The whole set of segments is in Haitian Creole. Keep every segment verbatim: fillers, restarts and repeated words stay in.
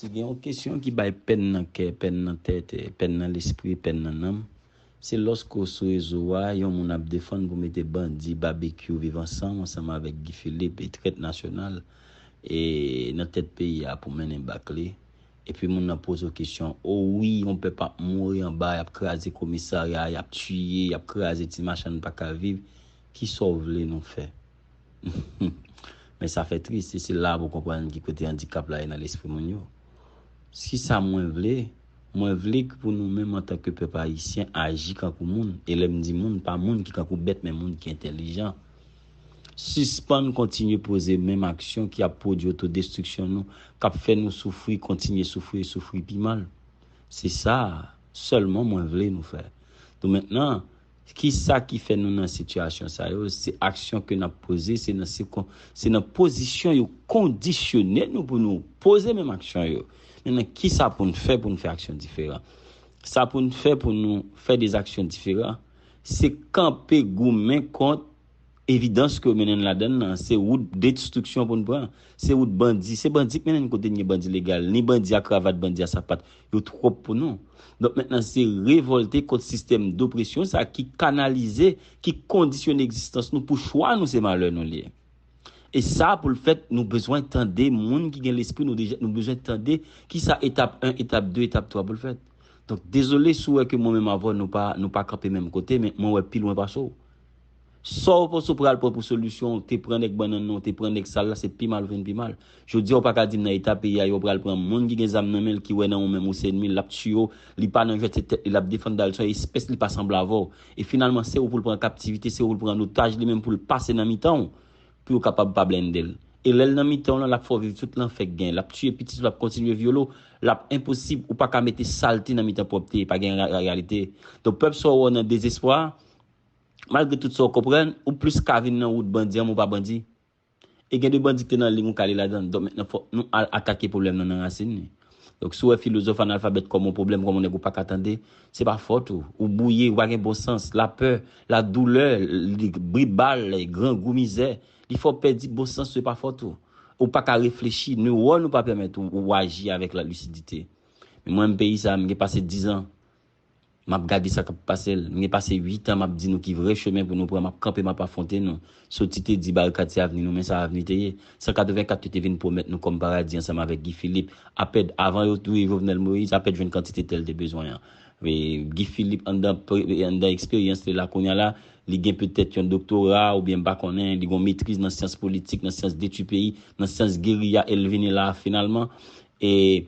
Si gen yon kesyon ki bay pèn nan kè, pèn nan tèt, pèn nan lespri, pèn nan nanm, se lòske w sou rezo a, yon moun ap defann pou mete bandi, babekyou, viv ansanm, ansanm avèk Guy Philippe e trèt nasyonal, e nan tèt peyi a pou mennen bak li. Epi moun nan poze w kesyon, o wi, yon pèp ap mouri anba, y ap kraze komisarya, y ap tiye, y ap kraze ti machann pa ka viv. Kisa w vle nou fè? Men sa fè tris, e se la pou w konprann ki kote andikap la ye nan lespri moun yo. Kisa mwen vle? Mwen vle k pou nou menm antanke pèp ayisyen aji kankou moun. E lè m di moun, pa moun ki kankou bèt, men moun ki entèlijan. Sispann kontinye poze menm aksyon ki ap pwodui otodestriksyon nou, k ap fè nou soufri, kontinye soufri e soufri pi mal. Se sa sèlman mwen vle nou fè. Donk mentnan, kisa ki fè nou nan sitiyasyon sa yo? Se aksyon ke n ap poze, se nan, se kon, se nan pozisyon yo kondisyone nou pou nou poze menm aksyon yo. Mentnan, kisa pou n fè pou n fè aksyon diferan? Sa pou n fè pou nou fè de aksyon diferan, se kanpe goumen kont evidans ke yo mennen n ladan l nan, se wout destriksyon pou n pran. Se wout bandi. Se bandi k mennen n kote n gen bandi legal, ni bandi a kravat, bandi a sapat. Yo twòp pou nou. Donk mentnan, se revòlte kont sistèm dopresyon sa ki kanalize, ki kondisyone egzistans nou pou chwa nou, se malè nou li ye. E sa, pou l fèt, nou bezwen tande moun ki gen lespri, nou, deja, nou bezwen tande kisa etap en, etap de, etap twa pou l fèt. Donk, dezole si w wè ke mwen menm avè w, nou pa, nou pa kanpe menm kote, men mwen wè pi lwen pase w. Sa w panse w pral pran pou solisyon, w te pran nèg bannann nan, w te pran nèg sal la, se pi mal ou vin pi mal. Jodi a, w pa ka di m nan eta peyi a, yo pral pran moun ki gen zam nan men l, ki wè nan ou menm ou se ènmi l, l ap tiye w, li pa nan jwèt, se tèt li l ap defann, dayè l se yon espès, li pa sanble avè w. E finalman, se ou pou l pran kaptivite, se ou pou l pran an otaj, li menm pou l pase nan mitan w, pou yo kapab pa blende l. E lè l nan mitan w lan, l ap fè w viv tout lanfè k gen, l ap tiye pitit ou, l ap kontinye vyole w, l ap enposib, ou pa ka mete salte nan mitan pwòpte, pa gen ra-, reyalite. Donk, pèp sa w wè w nan dezespwa, malgre tout sa w konprann, ou plis ka vin nan wout bandi an, men w pa bandi. E gen de bandi ki te nan liy, ou kale ladan l. Donk, mentnan, fòk nou al atake pwoblèm nan nan rasin li. Donk, si w wè filozòf analfabèt kòm yon pwoblèm, kòm yon nèg ou pa ka tande, se pa fòt ou. Ou bwouye, ou pa gen bon sans, lapè, ladoulè, li, bri bal, grangou, mizè, li fè w pèdi bon sans ou, se pa fòt ou. Ou pa ka reflechi, newòn ou pa pèmèt ou, ou aji avèk la lisidite. Men mwen menm peyi sa, m gen pase diz an, m ap gade sa k ap pase l. M gen pase uit an, m ap di nou ki vrè chemen pou nou pran, m ap kanpe, m ap afwonte nou. Soti te di barikad se avni nou, men sa avni te ye. San katrevenkat yo te vin pwomèt nou kòm paradi ansanm avèk Guy Philippe. Apèd, avan yo touye Jovenel Moïse, apèd jwenn kantite tè l te bezwen an. E Guy Philippe anndan pre-, anndan eksperyans li la kounye a la, li gen petèt yon doktora oubyen m pa konnen, li gen yon metriz nan syans politik, nan syans detwi peyi, nan syans geriya, e l vini la finalman. E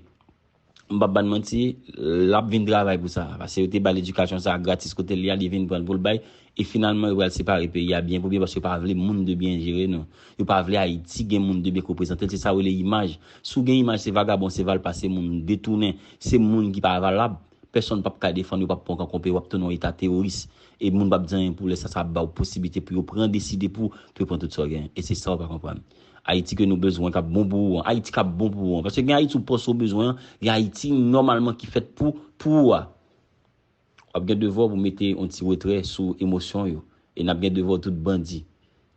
m p ap ba n manti, l ap vin travay pou sa. Paske yo te ba l edikasyon sa a gratis kote l ye a, li vin pran l pou l bay. E finalman, yo pral separe peyi a byen pou byen paske yo pa vle moun de byen jere nou. Yo pa vle Ayiti gen moun de byen k reprezante l. Se sa yo rele imaj. Si w gen imaj, se vagabon, se valpa, se moun detounen, se moun ki pa valab. Pèsonn p ap ka defann yo, p ap pran w kanpe, w ap tounen yon eta teworis. E moun p ap di anyen pou lè sa, sa ap ba w posiblite pou yo pran, deside pou, pou yo pran tout sa w genyen. E se sa w pa konprann. Ayiti ke nou bezwen, k ap bon pou ou an. Ayiti k ap bon pou ou an. Paske gen Ayiti ou panse w bezwen an, gen Ayiti nòmalman ki fèt pou, pou ou a. W ap gen devwa pou mete yon ti retrè sou emosyon yo. E n ap gen devwa tout bandi,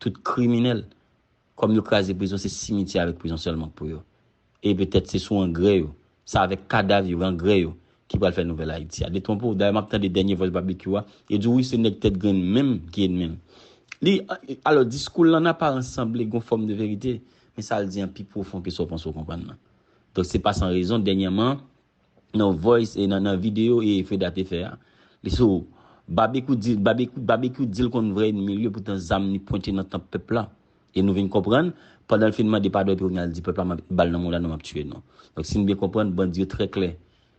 tout kriminèl. Kòm yo kraze prizon, se simityè avèk prizon sèlman k pou yo. E petèt se sou angrè yo, se avèk kadav yo, angrè yo, ki pral fè nouvèl Ayiti a. Detwonpe w, dayè m ap tande dènye vòs Babekyou a, yo di wi se nèg tèt grenn menm ki ènmi l. Li, alò, diskou l lan, an aparans, sanble gen yon fòm de verite, men sa l di an pi pwofon ke sa w panse w konprann nan. Donk, se pa san rezon, dènyèman, nan voice e nan, nan videyo e Freda te fè a, li sou Babekyou di, Babekyou, Babekyou di l konn vrè ènmi l yo, poutan zam li pwente nan tanp pèp la. E nou vin konprann, pandan l fin mande padon, epi kounye a l di pèp la, m ap ba l nan mouda nou, m ap tiye nou. Donk, si n byen konprann, bandi yo trè klè.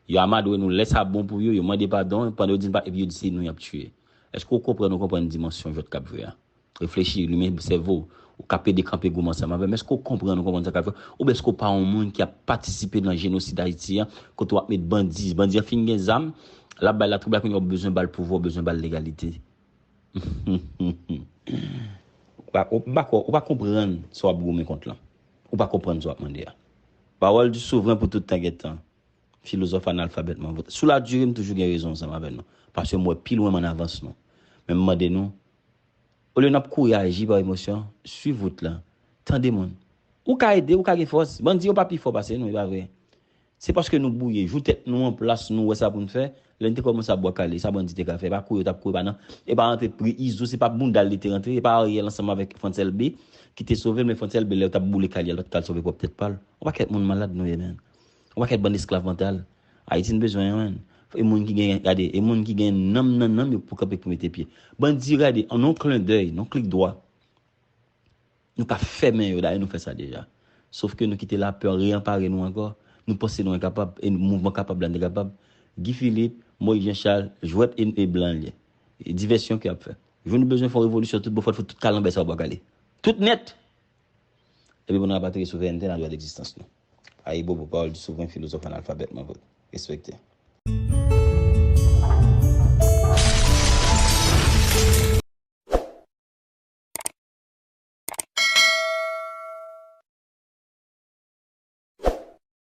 Yo amadwe nou, lè sa bon pou yo, yo mande padon, pandan yo di n pa, epi yo di se nou y ap tiye. Èske w konprann, ou konprann dimansyon jwèt k ap jwe a? Reflechi, limen sèvo w, ou ka pede kanpe goumen ansanm avè m. Èske w konprann, ou konprann sa k ap fèt? Oubyen èske w pa yon moun ki ap patisipe nan jenosid Ayiti a, kote w ap met bandi, bandi an fin gen zam, l ap bay latwoublay, kounye a w bezwen ba l pouvwa, w bezwen ba l legalite. Ou pa, ou pa, ou pa konprann sa w ap goumen kont lan. Ou pa konprann sa w ap mande a. Parole du souverain pou tout tan gen tan. Filozòf analfabèt m an vote. Sou la dire, m toujou gen rezon ansanm avè nou. Paske m wè pi lwen m an avans nou. Men m mande nou, olye n ap kouri aji pa emosyon, swiv wout lan. Tande moun. Ou ka ede, ou ka gen fòs. Bandi yo pa pi fò pase nou, e pa vre? Se paske nou bouye, jou tèt nou an plas, nou wè sa pou n fè. Lè n te kòmanse ap bwa kale, sa bandi te ka fè? E pa kouri yo t ap kouri, pa nan, e pa rantre pri Izo, se pa bounda l li te rantre, e pa Ariel ansanm avèk Frantz Elbé ki te sove l, men Frantz Elbé lè yo t ap boule kay li a, l pa t ka al sove pwòp tèt pa l. Yon pakèt moun malad nou ye, menn. Yon pakèt bann esklav mantal. Ayiti n bezwen yo, menn. E moun ki gen, gade, e moun ki gen nanm nan nanm yo pou kanpe pou mete pye. Bandi, gade, an yon klendèy, yon klik dwa, nou ka fèmen yo, dayè nou fè sa deja. Sof ke nou kite lapè reanpare nou ankò. Nou panse nou enkapab, e mouvman kapab la nou kapab. Guy Philippe, Moïse Jean Charles, jwèt e, e blan li ye. E divèsyon ke y ap fè. Jou nou bezwen fè yon revolisyon tout bon, fò, fò tout kalanbè sa yo bwa kale. Tout nèt! Epi pou nou rapatriye souverènte nan dwa degzistans nou. Ayibobo, pawòl di souvren filozòf analfabèt mwen vòt. Respekte.